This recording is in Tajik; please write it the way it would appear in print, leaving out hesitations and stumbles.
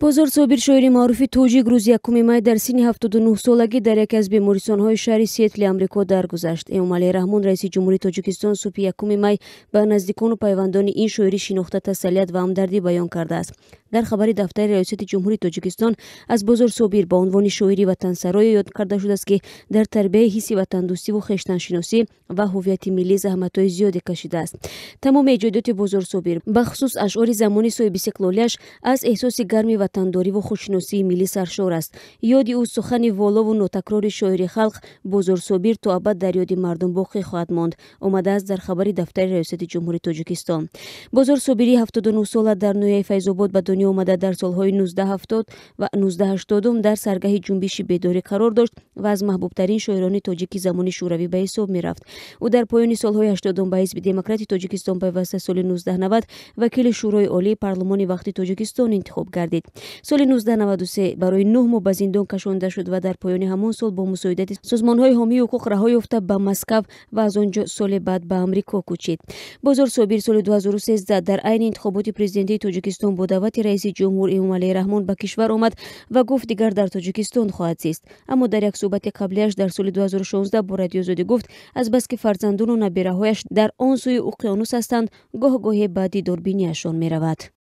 Бозор Собир, шоири маъруфи тоҷик, рӯзи 1 май дар синни 79 солагӣ дар яке аз бемористонҳои шаҳри Сиэтли Амрико даргузашт. Эмомалӣ Раҳмон, раиси ҷумҳурии Тоҷикистон, субҳи 1 май ба наздикону пайвандони ин шоири шинохта тасаллият ва ҳамдардӣ баён кардааст. Дар хабари дафтари раёсати ҷумҳурии Тоҷикистон аз Бозор Собир ба унвони шоири ватансарое ёд карда шудааст, ки дар тарбияи ҳисси ватандӯстиву хештаншиносӣ ва ҳуввияти миллӣ заҳматҳои зиёде кашидааст. Тамоми эҷодиёти Бозор Собир, бахусус ашъори замони соҳибистиқлолиаш, аз эҳсоси гарми ватандориву худшиносии миллӣ саршор аст. Ёди ӯ, сухани волову нотакрори шоири халқ Бозор Собир то абад дар ёди мардум боқӣ хоҳад монд, омадааст дар хабари дафтари раёсати ҷумҳурии Тоҷикистон. Бозор Собири 79 сола дар ноҳияи Файзобод ба дунё омада, дар солҳои 1970 ва 1980 дар саргаҳи ҷунбиши бедорӣ қарор дошт ва аз маҳбубтарин шоирони тоҷики замони шӯравӣ ба ҳисоб мерафт. Ӯ дар поёни солҳои 80-ум ба Ҳизби Демократи Тоҷикистон пайваста, соли 1990 вакили Шӯрои Олии парлумони вақти Тоҷикистон интихоб гардид. Соли 1993 барои 9 моҳ ба зиндон кашонда шуд ва дар поёни ҳамон сол бо мусоидати созмонҳои ҳомии ҳуқуқ раҳо ёфта, ба Москав ва аз он ҷо соли баъд ба Амрико кӯчид. Бозор Собир соли 2013 дар айни интихоботи президентии Тоҷикистон бо даъвати раиси ҷумҳур Эмомалӣ Раҳмон ба кишвар омад ва гуфт, дигар дар Тоҷикистон хоҳад зист. Аммо дар як суҳбати қаблиаш дар соли 2016 бо Радиои Озодӣ гуфт, азбаски фарзандону набираҳояш дар он сӯи уқёнус ҳастанд, гоҳ-гоҳе ба дидорбинияшон меравад.